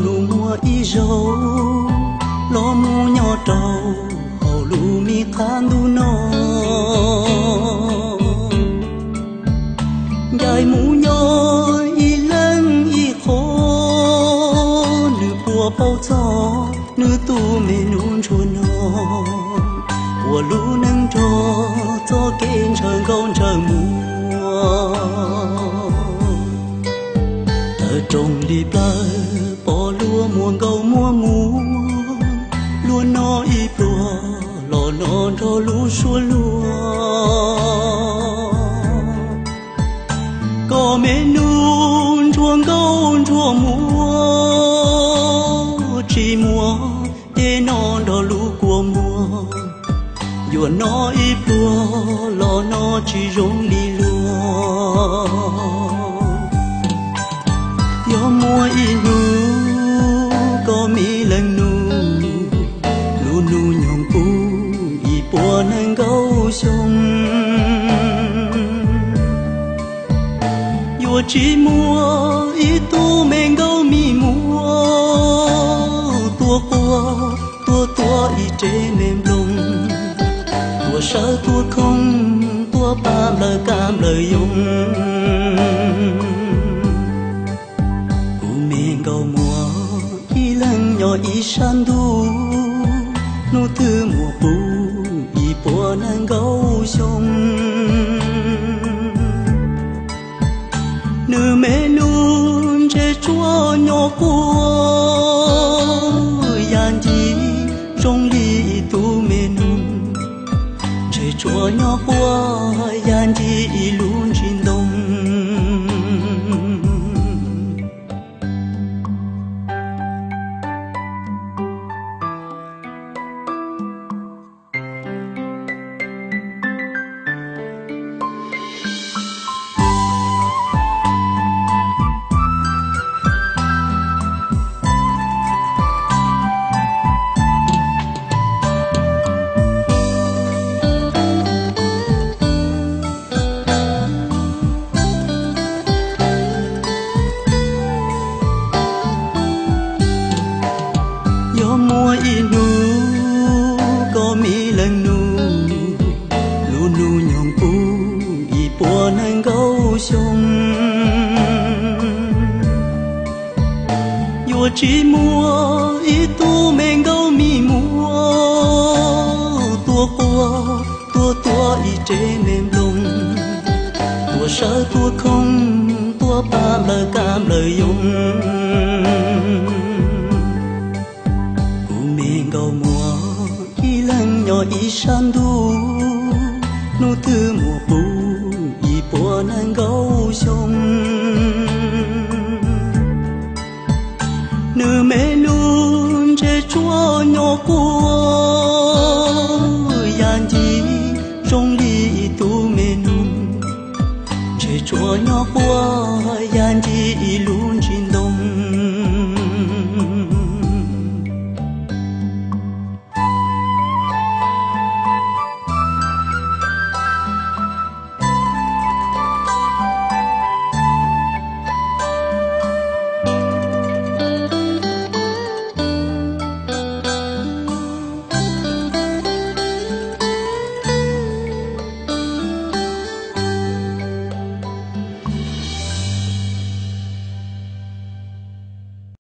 Nus muaj ib zaug los mus nyob rau hauv lub me qab ntuj no, ncaim mus nyob ib leeg ib qho, nws puas paub txog nws tus me nus ntsuag no, ua lub neej nrog txoj kev ntshaw nkauj ntshaw muag. Tawm rooj li plawv pom luag muaj nkauj muaj muag, luag noj ib pluag los noj nrog lub suab luag. Koj me nus ntsuag nkauj ntsuag muag, tsis muaj ces noj nrog lub kua muag. Yuav noj ib pluag los noj tsis zoo li luag. Yog muaj ib hnub koj me leej nus, lub hnub nyoog puv ib puas nees nkaum xyoo, yuav tsis muaj ib tug me nkauj me muag tuaj quaj tuaj tuav ib rev me nplooj, tuaj sawv tuaj khoov tuaj pab nplawm kab nplawm yoog. Kuv me nkauj muag ib leeg nyob ib sab ntuj, hnub twg muaj puv ib puas nees nkaum xyoo. Nws me nus ntshe tsuas nyob quaj yam ncig zoo li ib tug me nus, ntshe tsuas nyob quaj yam ncig ib lub ntsis ntoo. Yog muaj ib hnub koj me leej nus, lub hnub nyoog puv ib puas nees nkaum xyoo, yuav tsis muaj ib tug me nkauj me muag tuaj quaj tuaj tuav ib rev me nplooj, tuaj sawv tuaj khoov tuaj pab nplawm kab nplawm yoog. Kuv me nkauj muag ib leeg nyob ib sab ntuj, hnub twg muaj puv ib puas nees nkaum xyoo. Nws me nus ntshe tsuas nyob quaj yam ncig zoo li ib tug me nus, ntshe tsuas nyob quaj yam ncig ib lub